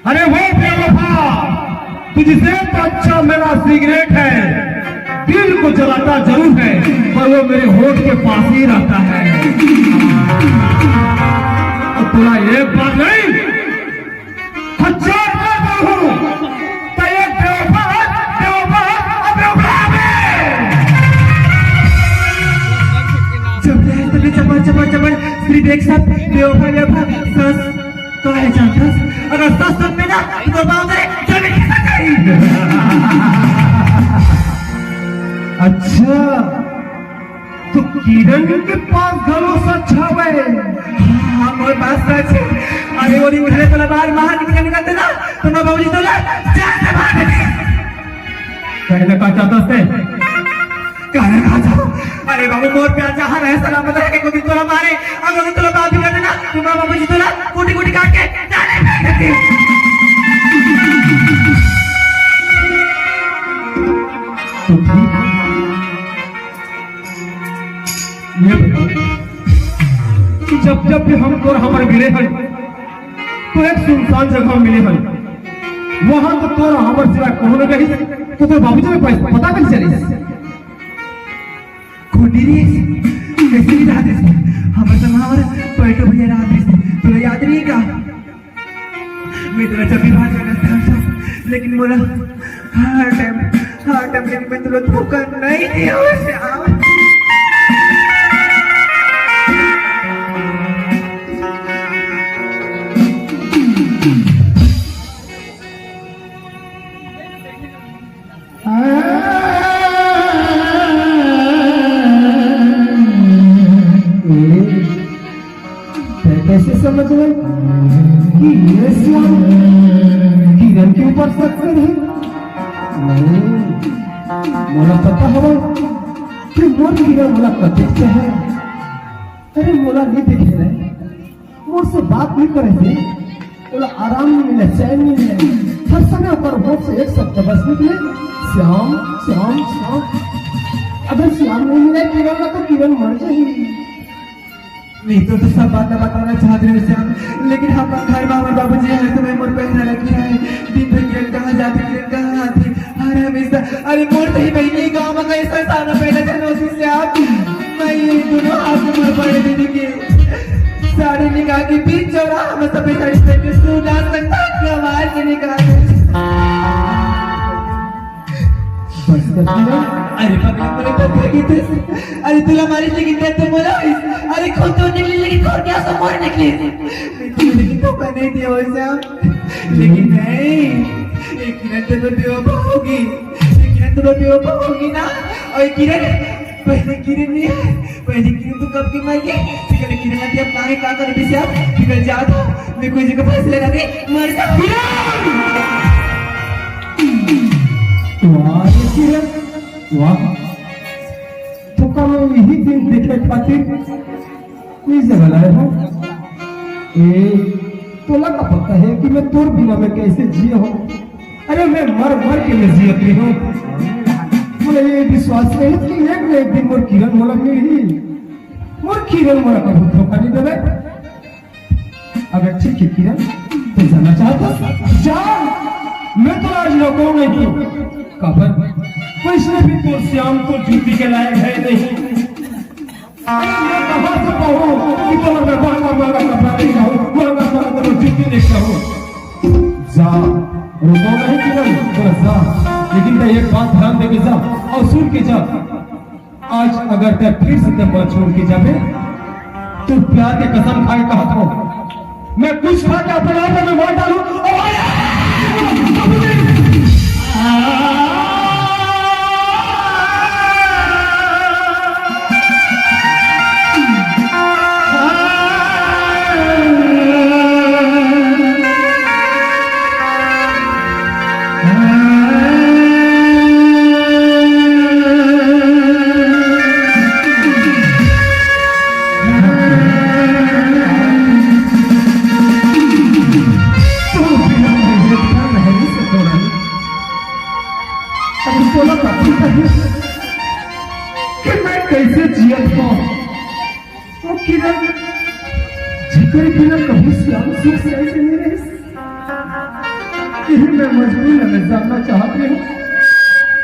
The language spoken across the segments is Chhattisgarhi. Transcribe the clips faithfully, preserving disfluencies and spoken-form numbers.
अरे वो बेवफा, तुझसे तो अच्छा मेरा सिगरेट है, दिल को जलाता जरूर है, पर वो मेरे होठ के पास ही रहता है। और तोला एक बार नहीं, हजार बार बोलूं, तो ये बेवफा, बेवफा, बेवफा है। जब ले, जब ले, जबर, जबर, जबर, सिर्फ एक साथ बेवफा, बेवफा, सस, तो है जानता, अगर सस सस में ना, तो बाप रे, जमीन खिसक गई। अच्छा, तो किरण के पास घलो सच हवय। हाँ, मोर पास सच हे। अरे, वो दिन घरे तोला बाहर, बाहर निकल, निकलते ना, तो मैं बाबूजी तोला जान से मार देते। कहना का चाहता है? कहना का चाहता? अरे बाबू, मोर प्यार जहाँ रहे, सलामत रहे, कोई तोला मारे, अगर तोला बाहर निकलते ना, तो मैं बाबूजी तोला कूटी, कूटी काट के जाने फेंक देते। तो ठीक है। ये बता, जब जब भी हम तोर हमर मिले हन, तो एक सुनसान जगह मिले हन, वहां तो तोर हमर सिवा कोनो न रहिस, तो तोर बाबूजी में पैसा पता कइसे चलिस? खुटी रहिस, कैसे नहीं रहा देस? हमर तो हमर पैटो भैया रहा देस, तोला याद नहीं का? मैं तेरा जब भी बाहर जाना चाहता हूँ, लेकिन मोला हर टाइम, हर टाइम लेकिन मैं तेरा धोखा नहीं दिया वैसे। तै कैसे समझ ले कि ये श्याम किरण के ऊपर शक करे? नहीं, मोला पता हवय कि मोर किरण मोला कतेक चाहे। अरे, मोला नहीं देखे रे, मोर से बात नहीं करे थे, ओला आराम नहीं मिले, चैन नहीं मिले। हर समय ओकर होठ से एक शब्द बस निकले, "श्याम, श्याम, श्याम।" अगर श्याम नहीं मिले किरण ला, तो किरण मर जाही। मैं तो, तो सब बात बताना चाहत रहे श्याम, लेकिन हम घर में हमारे बाबूजी हैं, तो मैं मोर पहना रखी है। दिन भर किरण कहाँ जाते, किरण कहाँ आते, हर हमेशा। अरे मोर तो ही बहनी गाँव में कहीं संसार में पहले जन्म से श्याम, मैं ये दोनों हाथ में बड़े दिन के साड़ी निकाल के बीच चौराहा में सफेद साड़ी पहन के तू नाच सकता है, आवाज से निकाल। बस कर दिया। अरे पगला, मेरे को फेंकी थे। अरे तोला मारी लेकिन मैं तो बोला इस। अरे खुद तो निकली लेकिन और क्या सब और निकली। लेकिन तो मैंने दिया वैसे आप। लेकिन नहीं, एक किरण तो बेवफा होगी, एक किरण तो बेवफा होगी ना। और किरण, पहले किरण नहीं है, पहले किरण तो कब की मर गई, ठीक है, किरण अभी अब कहाँ है, क्या कर, अभी से आप निकल जाओ तो मैं कोई जगह फांसी लगा के मर जाऊँ। वाह रे किरण, वाह, तो कल यही दिन देखे खातिर ये जगह लाए हो। ए, तोला का पता है कि मैं तोर बिना मैं कैसे जिए हूँ? अरे मैं मर मर के मैं जियत रहे हूँ। मोला ये विश्वास नहीं कि एक न एक दिन मोर किरण मोला मिलही। मोर किरण मोला कभू धोखा नहीं देवे। अगर ठीक है किरण, तो जाना चाहता जा, मैं तो आज रोकूं नहीं। काबर? वैसे भी तो श्याम तो जूती के लायक है नहीं। अरे मैं कहाँ से पाऊँ कि तुम्हारे मैं महंगा महंगा कपड़ा लेके आऊँ, महंगा महंगा तुम्हारे जूती लेके आऊँ? जा, रुको नहीं किरण, बस जा। लेकिन मैं एक बात ध्यान दे के जा और सुन के जा। आज अगर तै फिर से तै मोला छोड़ के जाबे, तो प्यार के कसम खाए कहत हो, मैं कुछ खा के अपने आप में मार डालूं। और कि मैं कैसे जियत हूँ। वो किरण, जिकर बिना कभी श्याम सुख से ऐसे नहीं रही। यही मैं मजबूर है, मैं जानना चाहत रहे हूँ,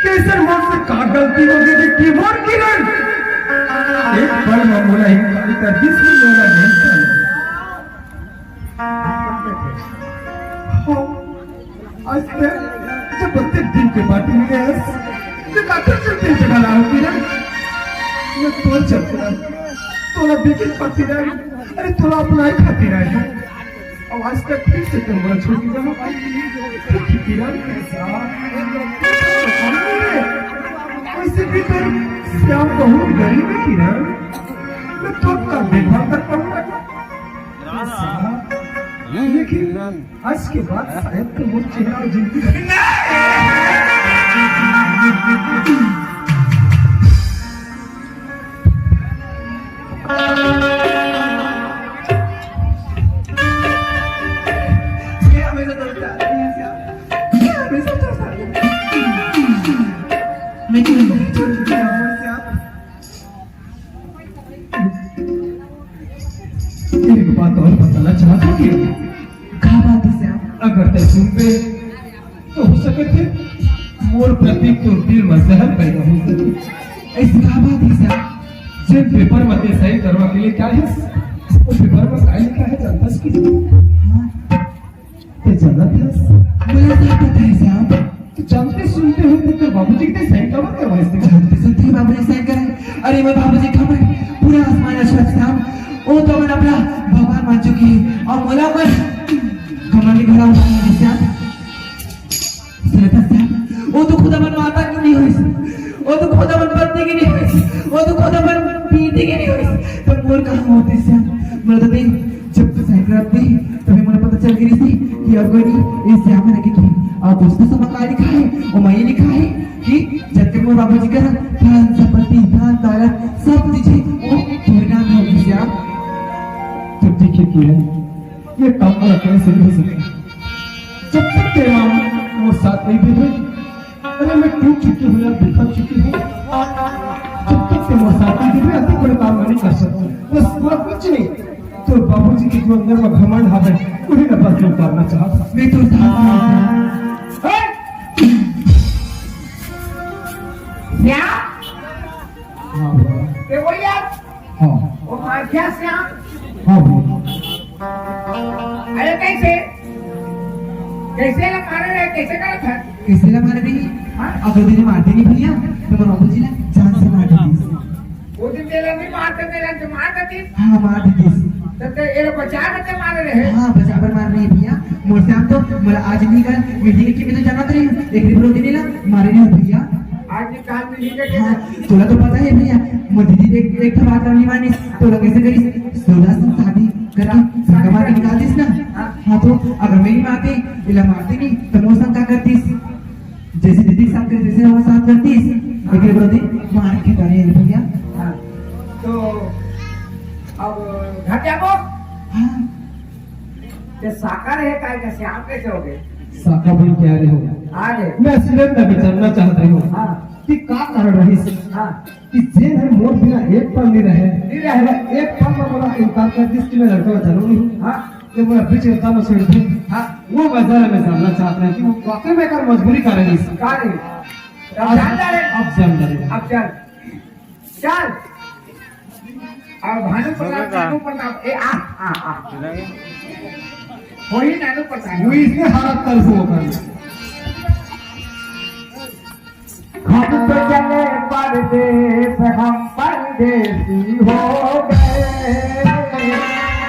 कैसे मोर से का गलती हो गई कि मोर किरण एक पल में मोला इनकार कर दिस, मोला नहीं कर। हाँ, आज मैं जब बत्तीस दिन के बाटी में आयस, तो काकर चलते चला रहा हूँ किरण। मैं तोर चलते रहा, तोला बिकिन पति रहा, अरे तोला अपना ही खाती रहा। अब आज तक फिर से तुम बड़ा छोटी जाओ। किरण कैसा? वैसे भी तो श्याम बहुत गरीब है किरण। मैं तो का देखभाल कर पाऊंगा क्या? लेकिन आज के बाद शायद तो वो चेहरा और जिंदगी एक बात और बताना चाहता हूँ कि का बात है श्याम? अगर तै सुनबे तो हो सकत हे मोर प्रति तोर दिल में जहर पैदा हो सके। ऐसी का बात है श्याम? जे पेपर में तै सही करवा के लिए क्या है, वो पेपर में का लिखा है जानता है कि? हाँ। तै जानत हस? मुझे नहीं पता है श्याम। तो जानते सुनते हो तो तेरे बाबूजी के सही करवा करवाइस थे। जानते सुनते ही बाबूजी सही करे। अरे मैं बाबूजी खबर पूरा आसमान अश्वत श्याम। वो तो मन अपना भगवान मान चुकी है और मोला पर घमंडी भरा हुआ है श्याम। श्वेता श्याम, वो तो खुद अपन माता की नहीं हुई, वो तो खुद अपन पत्नी की नहीं हुई, वो तो खुद अपन बेटी की नहीं हुई, तो मोर कहाँ होती श्याम? मोर तो नहीं, जब तो साइकिल आती, तभी मुझे पता चल गई थी कि अब कोई नहीं, इस श्याम ने की, और दोस्तों सब कहा लिखा है, और मैं ये लिखा है कि जब तक मोर बाबूजी का धन संपत्ति, धन दौलत, सब चीजें वो तोरे नाम में होगी श्याम। तो ठीक है किरण, ये काम और अपने से नहीं हो सकता। जब तक तेरा वो साथ नहीं देते, अरे मैं टूट चुकी हूँ यार, बिखर चुकी हूँ। जब तक तेरा साथ नहीं देते, अति कोई काम नहीं कर सकता। बस पूरा कुछ नहीं, तो बाबूजी के जो अंदर में घमंड हावे, वही ना बस उतारना चाहता। मैं तो साथ नहीं था। हैं? क्या? हाँ, हाँ। ये वही यार? हाँ। वो मार क्या श्याम? हाँ भैया। अरे कैसे? कैसे ला मारे रहे? कैसे करत है? कैसे ला मारे रही? हाँ? अगर दिन मारते नहीं भैया, तो मैं बाबूजी ना जान से मार देती। वो दिन तेरा नहीं मारते, तेरा तो मार देती। हाँ, मार देती। तो ते ये बचा के मारे रहे? हाँ, बचा कर मार रही भैया। मोर श्याम तो मोला आज नहीं कर, मीटिंग की मैं तो जानत रही हूँ। एक रिपोर्ट नहीं ला, मारे नहीं भैया। आज निकाल दीजिए। हाँ, तोला तो पता है भैया, मोर दीदी एक, एक ठो बात नहीं मानिस, तोला कैसे करिस? सोलह से शादी करके संगमा के निकाल दिस ना। हाँ, तो अगर मैं नहीं मारती, इला मारती नहीं, तो मोर संग का करतीस? जैसे दीदी के साथ करतीस, जैसे हमारे साथ करतीस, एक एक दिन मार के करे भैया। हाँ, तो अब घर जाबो? हाँ। ये साका रहे काय का श्याम कैसे हो गए? साका बोल के आ रहे हो? आ गए। मैं सुरेंद्र विचारना चाहत रही हूँ हाँ। कि का कारण रही हाँ। कि जेन हर मोर बिना एक पल नहीं रहे, नहीं रहे। एक पल में बोला इनकार कर दिस कि मैं लड़का बचा लूँ नहीं। हाँ। ये बोला बीच रास्ता में छोड़ दे। हाँ। वो वजह मैं जानना चाहते हैं कि वो वाकई में कर मजबूरी का रही। का रही? अब जान जा रहे। अब जान जा रहे। अब जान। चल। अब भानु प्रताप, भानु प्रताप, ए, आ, आ, आ। वही नानू प्रताप। वो इसने हालत कर सो कर। हम तो चले परदेस, हम परदेसी हो गए।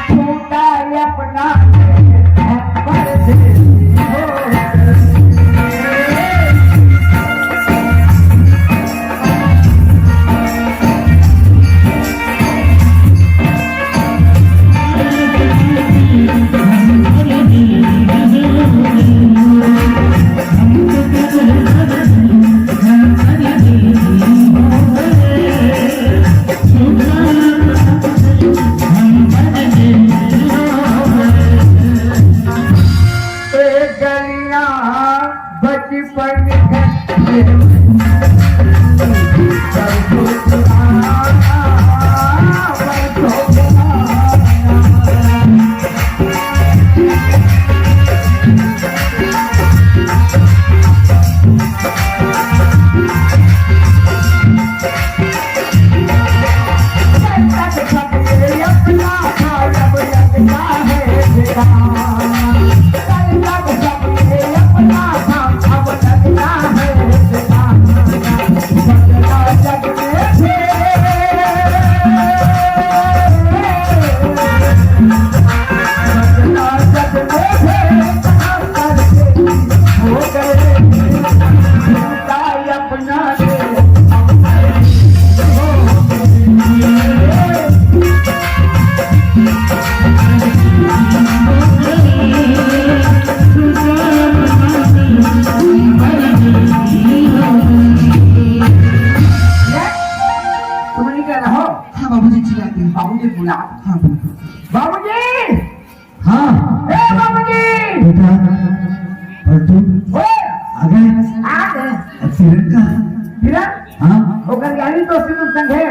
छूटा अपना, हम परदेसी हो गए। ए गलियां बचपन के बेटा, पलटू, ओए! आ गए? आ गए। अब किरण का? किरण? हाँ। ओकर यारी दोस्ती तो संग है।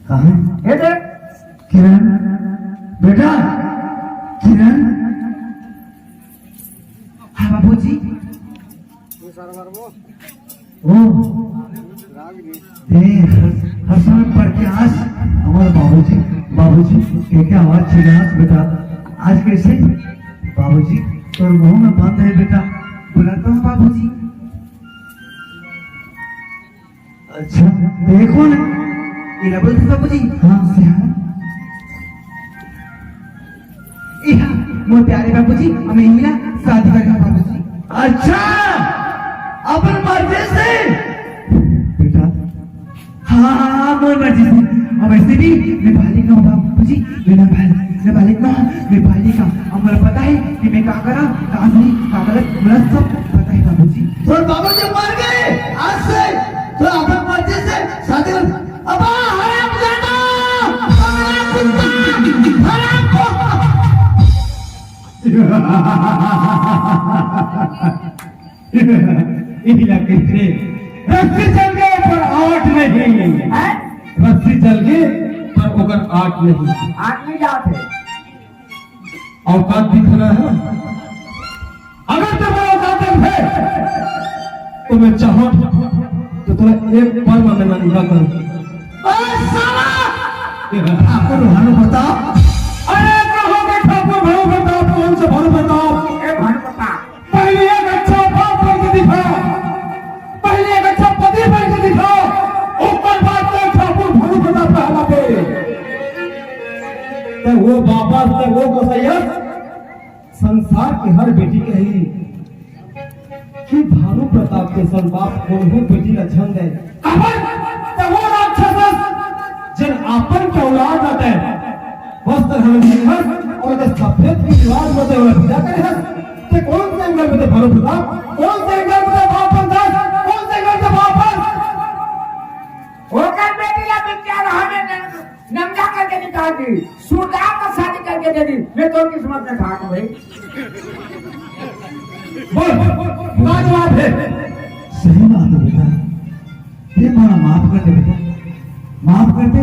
कहाँ? ये देख। किरण, बेटा, किरण। हाँ बाबूजी। ओ, ए, हर, हर समय पढ़ के आज हमारे बाबूजी, बाबूजी, के क्या आवाज चिल्लास बेटा? आज कैसे? बाबूजी, तोर मुंह में बंद है बेटा। बुलाता हूँ बाबूजी। अच्छा, देखो ना। इला बोलते बाबूजी। हाँ, सियान। इहा, मोर प्यारे बाबूजी, हमें इला शादी करना बाबूजी। अच्छा, अपन मर्जी से? बेटा, हाँ, हाँ, हाँ, मोर मर्जी से। अब ऐसे भी मैं बालिक ना हूँ बाबूजी, मैं नाबालिग, नाबालिग ना हूँ, मैं बालिका। अब मुझे पता है कि मैं का करा, का नहीं, का गलत, मुझे सब पता है बाबूजी। तोर बाबूजी मर गए, आज से तो अपन मर्जी से शादी कर। अबे हरामजादा, हराम कुत्ता, हराम को। इला कहिथे, रस्सी चल गए पर आठ नहीं। हैं? रस्सी चल गए पर ओकर आठ नहीं। आठ नहीं जात है। औकात दिखाना है। अगर तेरे को औकात है, तो मैं चाहूं तो तोला एक बार में मैं नंगा करूं। अरे साला! ठाकुर भानु प्रताप। अरे कहो के ठाकुर भानु प्रताप, कौन से भानु प्रताप? ए भानु प्रताप। पहले एक अच्छा बाप बन के दिखा, पहले एक अच्छा पति बन के दिखा, ओकर बाद तो ठाकुर भानु प्रताप कहलाबे। ते वो बाबा, ते वो गोसैया, संसार के हर बेटी कही कि भानु प्रताप के सन बाप कोनो बेटी ला झन दे। काबर? ते वो राक्षस जेन अपन के औलाद ला ते वस्त्र हरण करे हस अउ ते सफेद के रिवाज में ते ओला विदा करे हस। ते कौन से एंगल में ते भानु प्रताप, कौन से एंगल में ते बाप बनथस, कौन से एंगल में ते बाप बन? ओकर बेटी ला बिटिया ला हमें नंगा करके निकाल दी, सूरदार का शादी करके दे दी। मैं तो किस्मत में था भाई। बोल, का जवाब है? सही बात है बेटा, ये मोला माफ कर दे बेटा, माफ कर दे।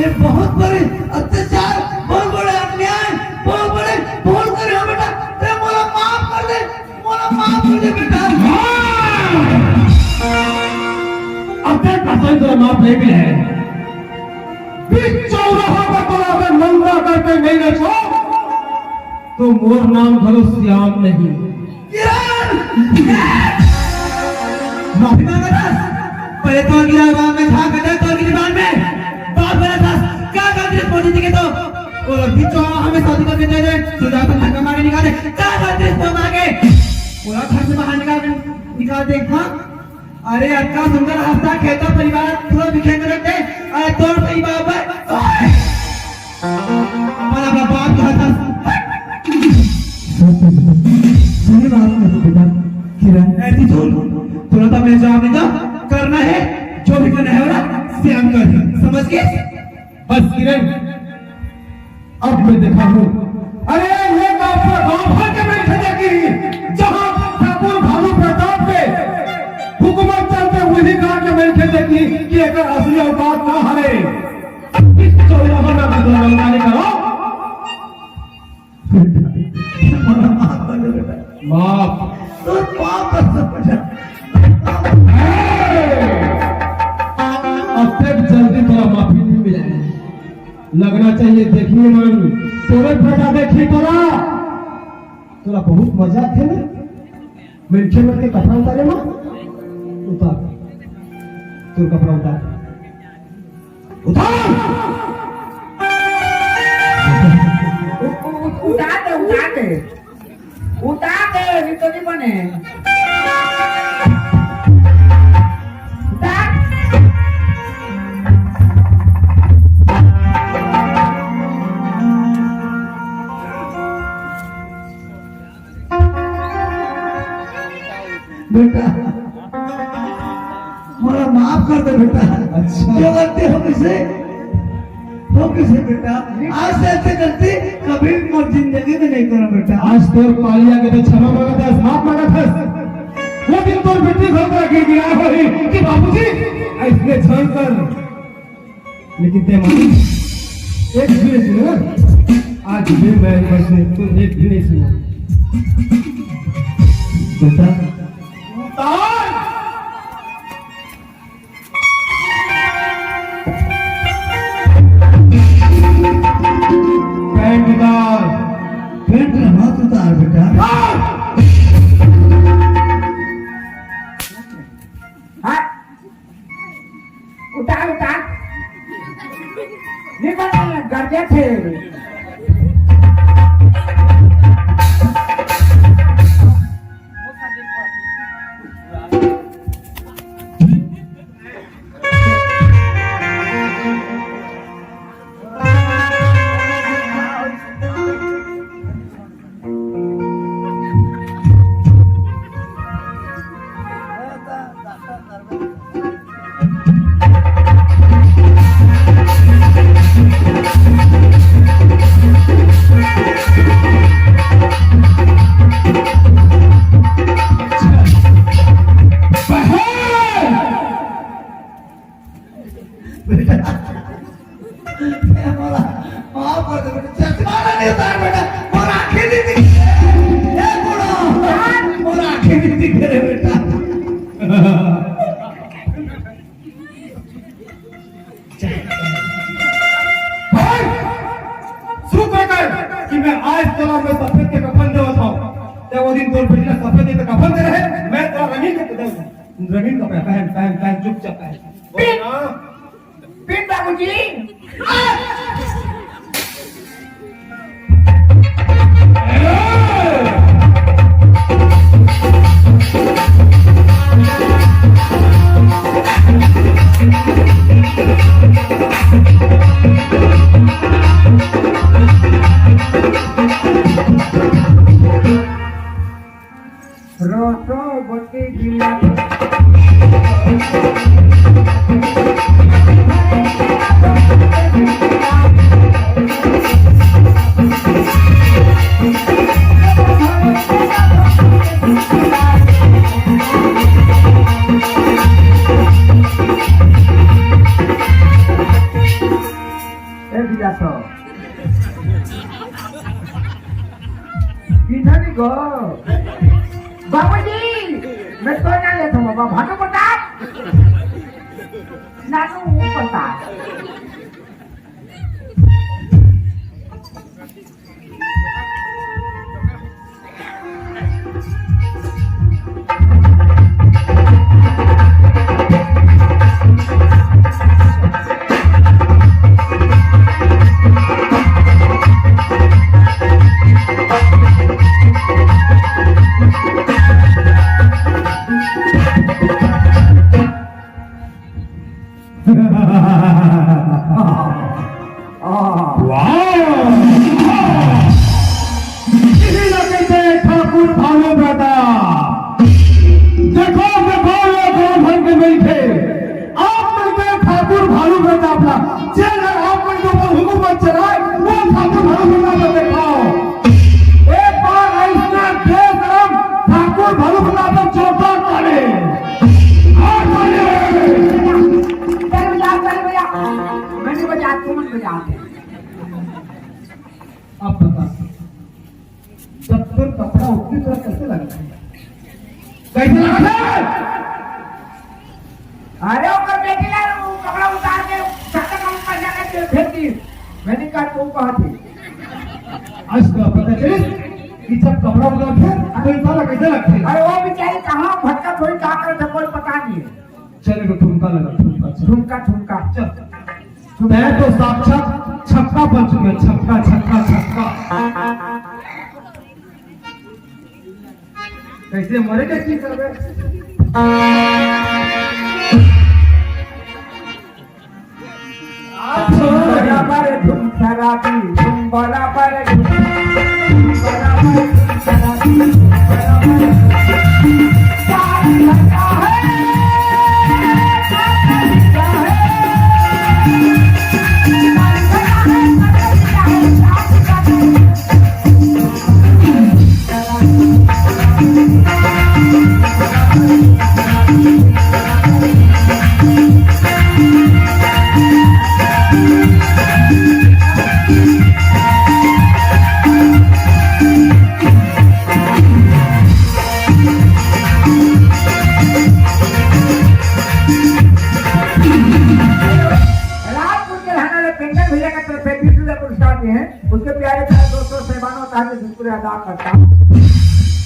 ये बहुत बड़े अत्याचार, बहुत बड़े अन्याय, बहुत बड़े भूल करे हो बेटा, ते मोला माफ कर दे। मोला माफ कर दे बेटा। हाँ। अब तक कसम से माफ नहीं मिले है। बीच चौराहा पर तोला अगर नंगा करके नहीं रखो, तो मोर नाम घलो श्याम नहीं। किरण! माफी मांगा था। पहले तो गिरा, बाद में झांक दे, तो गिरा, बाद में बाप गलत था। क्या गलती है मोदी जी के तो? वो लड़की जो हमें शादी करके दे दे, सुजाता धक्का मार के निकाल दे। क्या गलती है इसको मार के? पूरा घर से बाहर निकाल, निकाल दे, हाँ? अरे, अतका सुंदर हंसता खेलता परिवार पूरा बिखेर के रख दे। अरे, तोर सही बाप है। ओए! अपन अपना बाप के हंस, हंस। सही बात है बेटा, किरण। ऐसी सुन, तुरंत अपने जवाब देता, करना है, जो भी करना है, बोला, श्याम कर। समझ गए? बस किरण, अब मैं देखा हूँ। अरे, ये गांव पर गांव भर के बैठे देखी, जहाँ ठाकुर भानु प्रताप के हुकूमत चलते, वही गांव के बैठे देखी कि एकर असली औकात का हरे। अब किस चौराहा में बदला बदला नहीं करो। माफ। तो पाप समझा। अतेक जल्दी तोला माफी नहीं मिले। लगना चाहिए, देखिए मन, तोरे बेटा देखी तोला। तोला बहुत मजा आथे ना? मनखे मन के कपड़ा उतारे मा? उतार। तोर कपड़ा उतार। उतार! उ-, उ-, उतार दे, उतार दे। उतार दे, अभी तो नहीं बने। उतार। बेटा, मोला माफ कर दे बेटा। अच्छा। जो गलती हो मुझसे, हो ओके से बेटा, आज से ऐसे गलती कभी मोर जिंदगी में नहीं करो बेटा। आज तोर पालिया के तो क्षमा मांगत हस, माफ मांगत हस। वो दिन तोर बेटी घर पर गिड़गिड़ा होही कि बाबूजी, ऐसने झन कर। लेकिन ते मानी, एक भी नहीं सुना। आज भी मैं बस में तू एक भी नहीं सुना। बेटा, उतार। पैंट उतार। पैंट ला हाथ उतार बेटा। हाँ। उतार, उतार। निकल, गरजे थे। ए, मोला माफ कर दे बेटा, चश्मा ना नहीं उतार बेटा, मोर आँखें नहीं दिखे। ए बूढ़ा, मोर आँखें नहीं दिखे रे बेटा। भाई, शुक्र कर कि मैं आज तोला मैं सफेद के कफन देवत हूँ। ते वो दिन तोर बेटी ला सफेद के कफन दे रहे, मैं तोला रंगीन के दे, रंगीन कपड़ा पहन, पहन, पहन, चुपचाप पहन। पिन, पिन बाबूजी। रोसो गोटी गिला। ए भैया तो किधर गो? बाबूजी, मैं तो ना लेता हूँ बाबा, भाटो बता। नानू वो बता। वाह! इही ला कहिथे ठाकुर भालू प्रताप। देखो, देखो, ये दो भंग मिलके आप मन के ठाकुर भालू प्रताप ला, जेन ह आप मन के ऊपर हुकूमत चलाए, वो ठाकुर भालू प्रताप ला देखाओ। एक बार ऐसना बेशरम ठाकुर भालू प्रताप ला जोरदार ताली। और ताली। चल भैया, चल भैया। मैं नहीं बजा, तुम बजा। अब बता, जब तोर कपड़ा उतरी, तोर कैसे लगथे? कैसे लगथे? अरे, ओकर बेटी ला वो कपड़ा उतार के छक्का का ऊपर जाके दे, फेंक दी। मैं नहीं कर, वो कहा थी। आज तो पता चलिस कि जब कपड़ा उतारथे, तो इंसान ला कैसे लगथे? अरे, वो बेचारी कहाँ भटकत होही, का करत हे, कोई पता नहीं है। चल, एगो ठुमका लगा, ठुमका, चल। ठुमका, ठुमका। चल। तैं तो साक्षात छक्का बन चुके, छक्का, छक्का, छक्का। कैसे मरे के चीज करबे? बराबर धुम शराबी, धुम बराबर धुम, धुम बराबर धुम शराबी, धुम बराबर धुम। पूरा अदा करता हूँ।